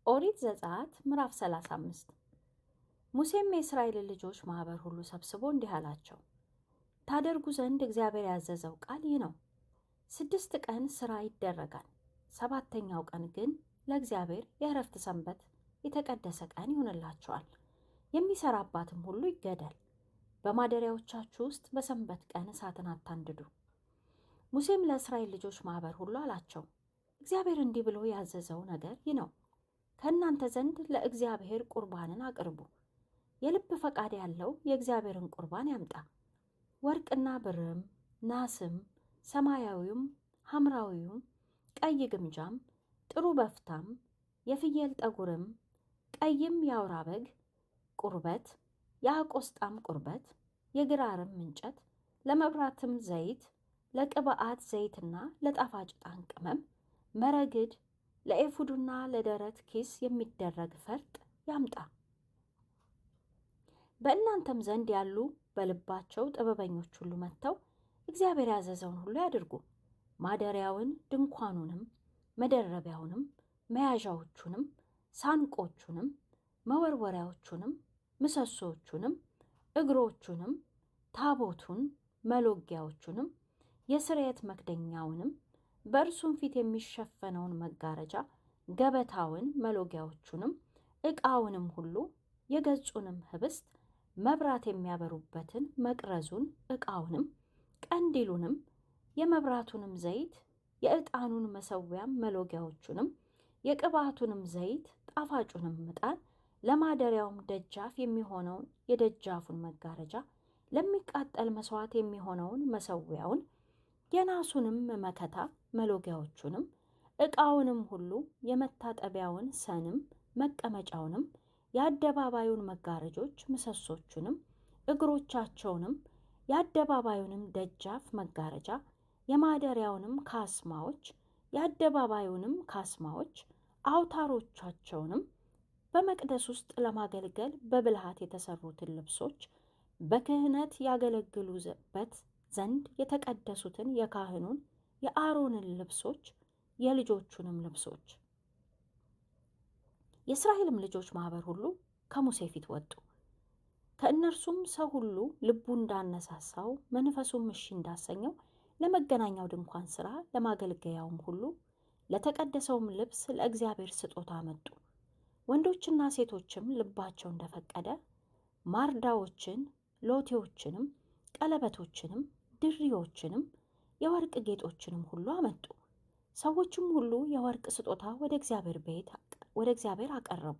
ኦሪት ዘጽአት ምዕራፍ 35። ሙሴም የእስራኤልን ልጆች ማኅበር ሁሉ ሰብስቦ እንዲህ አላቸው፣ ታደርጉ ዘንድ እግዚአብሔር ያዘዘው ቃል ይህ ነው። 6 ቀን ሥራ ይደረጋል፣ ሰባተኛው ቀን ግን ለእግዚአብሔር የዕረፍት ሰንበት የተቀደሰ ቀን ይሆንላችኋል። የሚሠራባትም ሁሉ ይገደል። በማደሪያዎቻችሁ ውስጥ በሰንበት ቀን እሳትን አታንድዱ። ሙሴም ለእስራኤል ልጆች ማኅበር ሁሉ አላቸው፣ እግዚአብሔር እንዲህ ብሎ ያዘዘው ነገር ይህ ነው። ከእናንተ ዘንድ ለእግዚአብሔር ቁርባንን አቅርቡ። የልብ ፈቃድ ያለው የእግዚአብሔርን ቁርባን ያምጣ። ወርቅና ብርም ናስም ሰማያዊውም ሐምራዊውም ቀይ ግምጃም ጥሩ በፍታም የፍየል ጠጉርም ቀይም የአውራ በግ ቁርበት የአቆስጣም ቁርበት የግራርም እንጨት ለመብራትም ዘይት ለቅብዓት ዘይትና ለጣፋጭ ዕጣን ቅመም መረግድ ለኤፉዱና ለደረት ኪስ የሚደረግ ፈርጥ ያምጣ። በእናንተም ዘንድ ያሉ በልባቸው ጥበበኞች ሁሉ መጥተው እግዚአብሔር ያዘዘውን ሁሉ ያድርጉ። ማደሪያውን፣ ድንኳኑንም፣ መደረቢያውንም፣ መያዣዎቹንም፣ ሳንቆቹንም፣ መወርወሪያዎቹንም፣ ምሰሶዎቹንም፣ እግሮቹንም፣ ታቦቱን፣ መሎጊያዎቹንም፣ የስርየት መክደኛውንም፣ በእርሱም ፊት የሚሸፈነውን መጋረጃ፣ ገበታውን፣ መሎጊያዎቹንም፣ ዕቃውንም ሁሉ፣ የገጹንም ህብስት፣ መብራት የሚያበሩበትን መቅረዙን፣ ዕቃውንም፣ ቀንዲሉንም፣ የመብራቱንም ዘይት፣ የዕጣኑን መሠዊያም መሎጊያዎቹንም፣ የቅብዓቱንም ዘይት፣ ጣፋጩንም ዕጣን፣ ለማደሪያውም ደጃፍ የሚሆነውን የደጃፉን መጋረጃ፣ ለሚቃጠል መሥዋዕት የሚሆነውን መሠዊያውን፣ የናሱንም መከታ መሎጊያዎቹንም፣ ዕቃውንም ሁሉ፣ የመታጠቢያውን ሰንም መቀመጫውንም፣ የአደባባዩን መጋረጆች ምሰሶቹንም፣ እግሮቻቸውንም፣ የአደባባዩንም ደጃፍ መጋረጃ፣ የማደሪያውንም ካስማዎች፣ የአደባባዩንም ካስማዎች፣ አውታሮቻቸውንም፣ በመቅደስ ውስጥ ለማገልገል በብልሃት የተሰሩትን ልብሶች፣ በክህነት ያገለግሉበት ዘንድ የተቀደሱትን የካህኑን የአሮንን ልብሶች፣ የልጆቹንም ልብሶች። የእስራኤልም ልጆች ማኅበር ሁሉ ከሙሴ ፊት ወጡ። ከእነርሱም ሰው ሁሉ ልቡ እንዳነሳሳው መንፈሱም እሺ እንዳሰኘው ለመገናኛው ድንኳን ሥራ ለማገልገያውም ሁሉ ለተቀደሰውም ልብስ ለእግዚአብሔር ስጦታ አመጡ። ወንዶችና ሴቶችም ልባቸው እንደፈቀደ ማርዳዎችን፣ ሎቴዎችንም፣ ቀለበቶችንም፣ ድሪዎችንም፣ የወርቅ ጌጦችንም ሁሉ አመጡ። ሰዎችም ሁሉ የወርቅ ስጦታ ወደ እግዚአብሔር ቤት ወደ እግዚአብሔር አቀረቡ።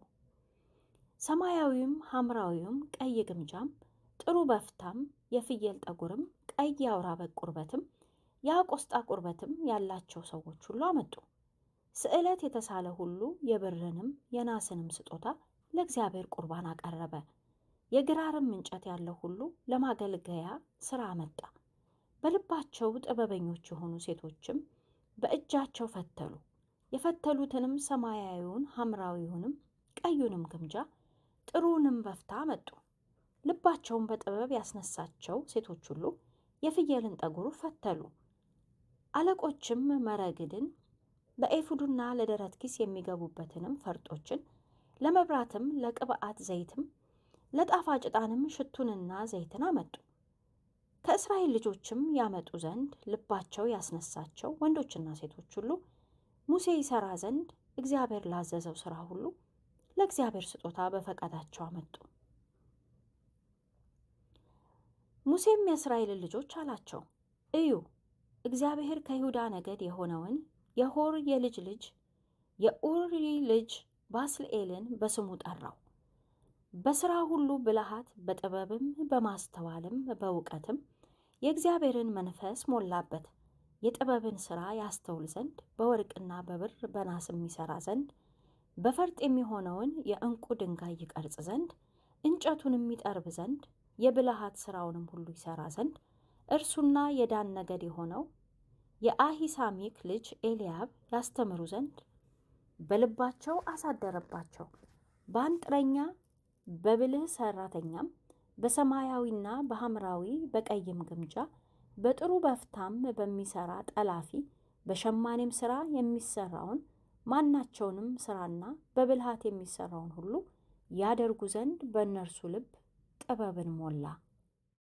ሰማያዊውም ሐምራዊውም ቀይ ግምጃም ጥሩ በፍታም የፍየል ጠጉርም ቀይ የአውራ በግ ቁርበትም የአቆስጣ ቁርበትም ያላቸው ሰዎች ሁሉ አመጡ። ስዕለት የተሳለ ሁሉ የብርንም የናስንም ስጦታ ለእግዚአብሔር ቁርባን አቀረበ። የግራርም እንጨት ያለው ሁሉ ለማገልገያ ሥራ አመጣ። በልባቸው ጥበበኞች የሆኑ ሴቶችም በእጃቸው ፈተሉ። የፈተሉትንም ሰማያዊውን ሐምራዊውንም ቀዩንም ግምጃ ጥሩንም በፍታ አመጡ። ልባቸውን በጥበብ ያስነሳቸው ሴቶች ሁሉ የፍየልን ጠጉር ፈተሉ። አለቆችም መረግድን ለኤፉዱና ለደረት ኪስ የሚገቡበትንም ፈርጦችን ለመብራትም ለቅብዓት ዘይትም ለጣፋጭ ዕጣንም ሽቱንና ዘይትን አመጡ። ከእስራኤል ልጆችም ያመጡ ዘንድ ልባቸው ያስነሳቸው ወንዶችና ሴቶች ሁሉ ሙሴ ይሠራ ዘንድ እግዚአብሔር ላዘዘው ሥራ ሁሉ ለእግዚአብሔር ስጦታ በፈቃዳቸው አመጡ። ሙሴም የእስራኤልን ልጆች አላቸው፣ እዩ፣ እግዚአብሔር ከይሁዳ ነገድ የሆነውን የሆር የልጅ ልጅ የኡሪ ልጅ ባስልኤልን በስሙ ጠራው። በሥራ ሁሉ ብልሃት በጥበብም በማስተዋልም በእውቀትም የእግዚአብሔርን መንፈስ ሞላበት። የጥበብን ሥራ ያስተውል ዘንድ በወርቅና በብር በናስም ይሠራ ዘንድ በፈርጥ የሚሆነውን የዕንቁ ድንጋይ ይቀርጽ ዘንድ እንጨቱንም ይጠርብ ዘንድ የብልሃት ሥራውንም ሁሉ ይሠራ ዘንድ እርሱና የዳን ነገድ የሆነው የአሂሳሚክ ልጅ ኤልያብ ያስተምሩ ዘንድ በልባቸው አሳደረባቸው። በአንጥረኛ በብልህ ሰራተኛም በሰማያዊና በሐምራዊ በቀይም ግምጃ በጥሩ በፍታም በሚሰራ ጠላፊ በሸማኔም ሥራ የሚሰራውን ማናቸውንም ሥራና በብልሃት የሚሠራውን ሁሉ ያደርጉ ዘንድ በእነርሱ ልብ ጥበብን ሞላ።